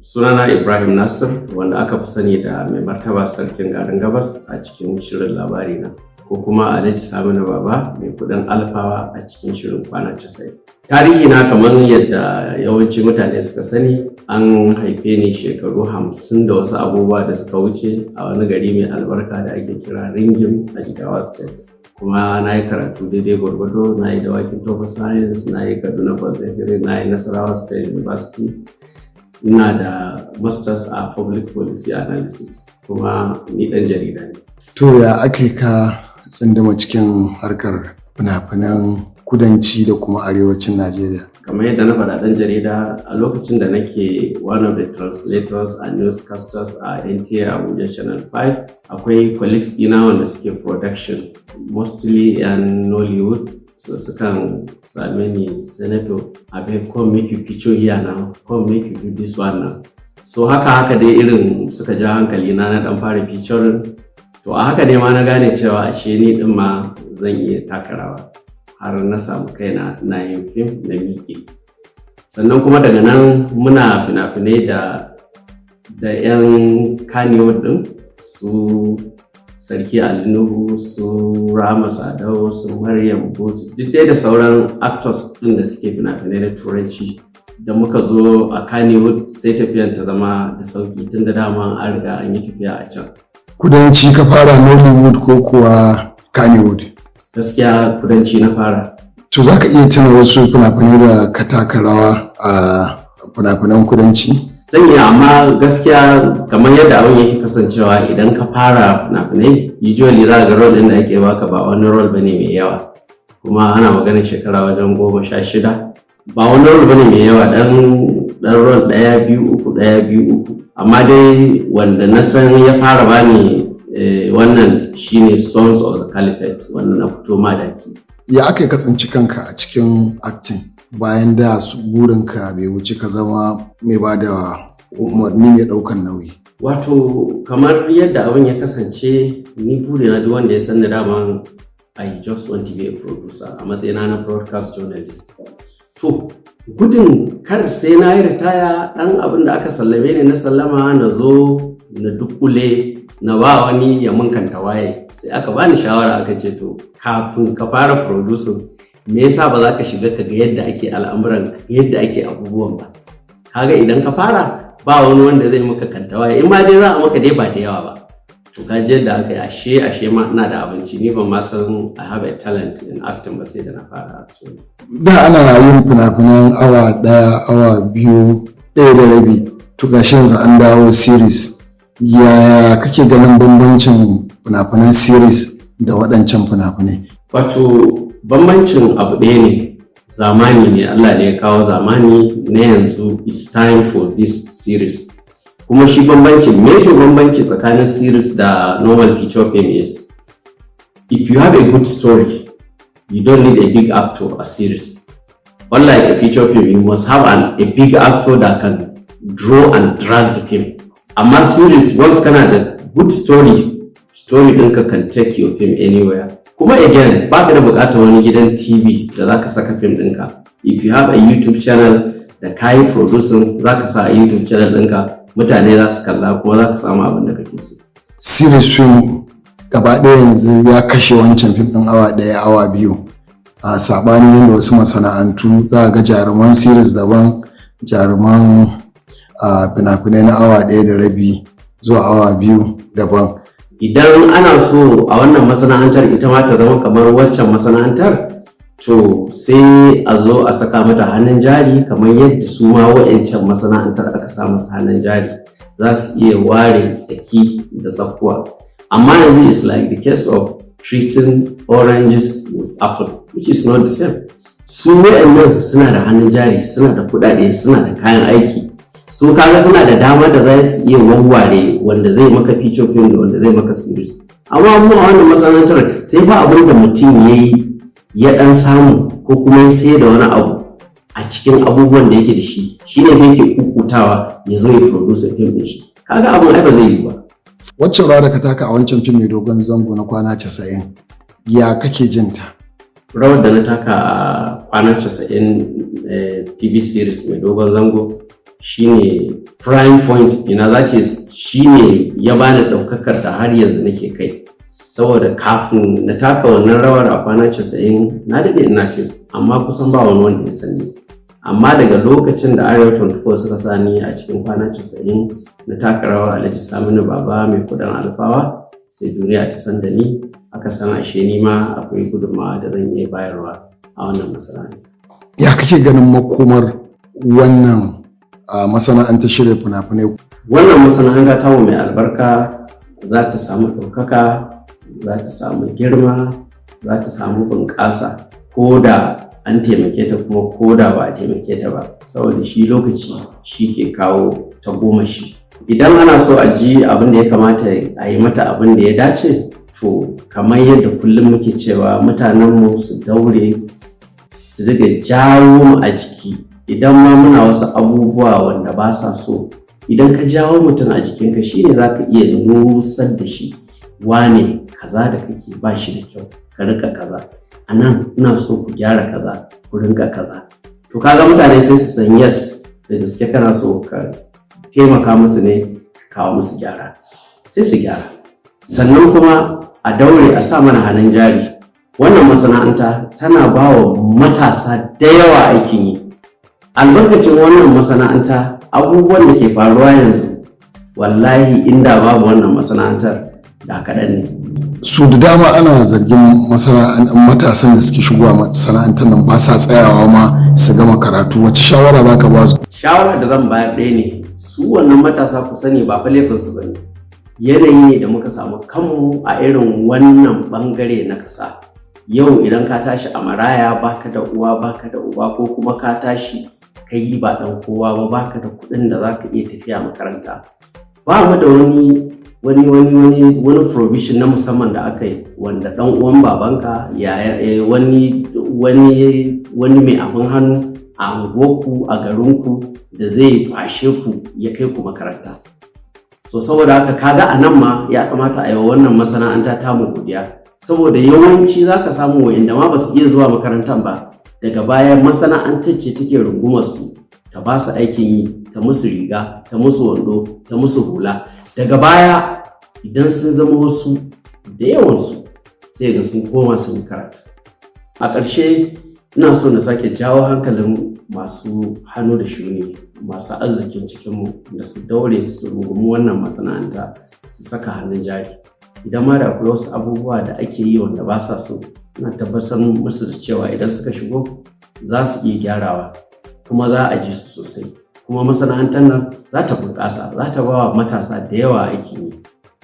Sunana Ibrahim Nasir, wanda aka fi sani da Mai Martaba Sarkin Garin Gabas a cikin shirin Labari Na, ko kuma Alhaji Saminu Baba Mai Kudin Alfawa a cikin shirin Kwana 90. Tarihi na, kamar yadda yawanci mutane suka sani, an haife ni shekaru 50 da wasu abubuwa da suka wuce a wani gari mai albarka da ake kira Ringim a Jigawa State. Kuma na yi karatu daidai gwargwado: na yi Dawakin Tofa Science, na yi Kaduna Polytechnic, na yi Nasarawa State University. Ina da masters a public policy analysis, kuma ni ɗan jarida ne. To, ya aka yi ka tsinduma cikin harkar fina-finan kudanci da kuma arewacin Najeriya? Kamar yadda na faɗa, ɗan jarida. A lokacin da nake one of the translators and newscasters a NTA Abuja Channel 5, akwai colleagues ɗina wanda suke production, mostly yan Nollywood. So sukan same ni, "Senator, abeg come make you picture here now, come make you do this one now." So haka haka dai irin suka ja hankali na, na dan fara featuring. To, a haka dai ma na gane cewa ashe ni din ma zan iya taka rawa, har na samu kaina na yin fim, na miƙe. Sannan kuma daga nan muna fina-finai da 'yan Kannywood din, su Sarki Ali Nuhu, su Rama Sadau, su Maryam Booth, duk dai da sauran actors din da suke fina-finai na Turanci. Da muka zo a Kannywood, sai tafiyan ta zama da sauki, tun da dama an riga an yi tafiya a can. Kudanci ka fara Nollywood ko kuwa Kannywood? Gaskiya kudanci na fara. To, za ka iya tuna wasu fina-finai da ka taka rawa a fina-finan kudanci? Zan iya, amma gaskiya kamar yadda abin yake kasancewa, idan ka fara fina-finai, usually za ga role ɗin da ake baka ba wani role bane mai yawa. Kuma ana maganar shekara wajen 16, ba wani role bane mai yawa, dan dan role ɗaya, biyu, uku, ɗaya, biyu, uku. Amma dai wanda na san ya fara bani wannan shine Sons of the Caliphate, wanda na fito Madaki. Ya aka yi ka tsinci kanka a cikin acting bayan da su burinka bai wuce ka zama mai ba da umarni, mai ɗaukan nauyi? Wato kamar yadda abin ya kasance, ni burina, duk wanda ya san da daman, I just want to be a producer a matsayina na broadcast journalist. To, gudun kar sai na yi ritaya, ɗan abin da aka sallame ni na sallama, na zo na dukule na ba wani ya mun waye, sai aka bani shawara, aka ce, "To, kafin ka fara producing, me yasa ba za ka shiga ka ga yadda ake al'amuran, yadda ake abubuwan ba? Kaga idan ka fara, ba wani wanda zai maka kantawaye, in ma dai za a maka dai ba da yawa ba." To, ka ji yadda aka yi. Ashe ma ina da abinci, ni ban ma san I have a talent in acting ba sai da na fara actually. Da ana yin fina-finan awa 1, awa 2, 1.5. To, gashi yanzu an dawo series. Yaya kake ganin bambancin fina-finan series da waɗancan fina-finai? Wato bambancin abu ɗaya ne, zamani ne. Allah ne ya kawo zamani na yanzu, it's time for this series. Kuma shi bambancin, major bambanci tsakanin series da normal feature film is, if you have a good story, you don't need a big actor a series. Unlike a feature film, you must have a big actor that can draw and drag the film. Amma series, once kana da good story, story ɗinka can take your film anywhere. Kuma again, ba ka da buƙatar wani gidan TV da za ka saka film ɗinka. If you have a YouTube channel da ka yi producing, za ka sa a YouTube channel ɗinka, mutane za su kalla, kuma za ka samu abin da kake so. Series film gaba ɗaya yanzu ya kashe wancan fim ɗin awa 1, awa 2, a saɓanin yadda wasu masana'antu za ga jaruman series daban, jaruman fina-finai na awa 1.5 zuwa awa 2 daban. Idan ana so a wannan masana'antar ita ma ta zama kamar waccan masana'antar, to sai a zo a saka mata hannun jari kamar yadda su ma wa'ancan masana'antar aka sa musu hannun jari, za su iya ware tsaki da tsakuwa. Amma yanzu it's like the case of treating oranges with apple, which is not the same. Su wa'annan suna da hannun jari, suna da kuɗaɗe, suna da kayan aiki. Su kaga suna da dama da za su iya wawware wanda zai maka feature film da wanda zai maka series. Amma mu a wannan masana'antar, sai fa abin da mutum ya yi ya dan samu, ko kuma ya sayar da wani abu a cikin abubuwan da yake da shi, shine fa yake kukutawa ya zo ya produce film din shi. Kaga abin ai ba zai yi ba. Wacce rawa da ka taka a wancan fim mai dogon zango na Kwana 90, ya kake jinta? Rawar da na taka a Kwana 90 TV series mai dogon zango. Shine prime point ina za ce shine ya bani ɗaukakar da har yanzu nake kai, saboda kafin na taka wannan rawar a Kwana 90, na daɗe ina fim, amma kusan ba wani wanda ya sani. Amma daga lokacin da Arewa 24 suka sani a cikin Kwana 90, na taka rawar Alhaji Saminu Baba Mai Kudin Alfawa, sai duniya ta san da ni, aka san ashe ni ma akwai gudunmawa da zan iya bayarwa a wannan masana'anta. Ya kake ganin makomar wannan masana'antar shirya fina-finai? Wannan masana'anta tamu mai albarka za ta samu ɗaukaka, za ta samu girma, za ta samu bunƙasa, ko da an taimake ta kuma ko da ba a taimake ta ba, saboda shi lokaci shi ke kawo ta goma shi. Idan ana so a ji abin da ya kamata a yi mata, abin da ya dace, to kamar yadda kullum muke cewa, mutanenmu su daure su riga jawo mu a jiki. Idan ma muna wasu abubuwa wanda ba sa so, idan ka jawo mutum a jikinka, shine za ka iya nusar da shi: wane, kaza da kake ba shi da kyau, ka rika kaza a nan, ina so ku gyara kaza, ku rinka kaza. To kaga mutane sai su san, yes, da gaske kana so ka taimaka musu ne, ka kawo musu gyara, sai su gyara. Sannan kuma a daure a sa mana hannun jari. Wannan masana'anta tana ba wa matasa da yawa aikin yi. Albarkacin wannan masana'anta abubuwan da ke faruwa yanzu, wallahi inda babu wannan masana'antar da kaɗan ne. Su da dama ana zargin matasan da suke shigowa masana'antar nan ba sa tsayawa ma su gama karatu. Wace shawara za ka ba su? Shawara da zan bayar ɗaya ne: su wannan matasa, ku sani, ba fa laifinsu ba ne. Yanayi ne da muka samu kanmu a irin wannan bangare na ƙasa. Yau idan ka tashi a maraya, baka da uwa, baka da uba, ko kuma ka tashi ka yi ba ɗan kowa ba, baka da kuɗin da za ka iya tafiya makaranta, ba mu da wani provision na musamman da aka yi wanda ɗan uwan babanka ya wani mai abin hannu a unguwarku, a garinku, da zai kwashe ku ya kai ku makaranta. So saboda haka kaga a nan ma ya kamata a yi wa wannan masana'anta tamu godiya, saboda yawanci za ka samu wa'inda ma ba su iya zuwa makarantar ba, daga baya masana'antar ce take rungumar su, ta ba su aikin yi, ta musu riga, ta musu wando, ta musu hula. Daga baya idan sun zama wasu, da yawansu sai ga sun koma sun yi karatu. A ƙarshe ina so na sake jawo hankalin masu hannu da shuni, masu arzikin cikinmu, da su daure su rungumi wannan masana'anta, su saka hannun jari. Idan ma da akwai wasu abubuwa da ake yi wanda ba sa so, ina tabbatar musu da cewa idan suka shigo za su iya gyarawa, kuma za a ji su sosai, kuma masana'antar nan za ta bunƙasa, za ta ba wa matasa da yawa aikin yi.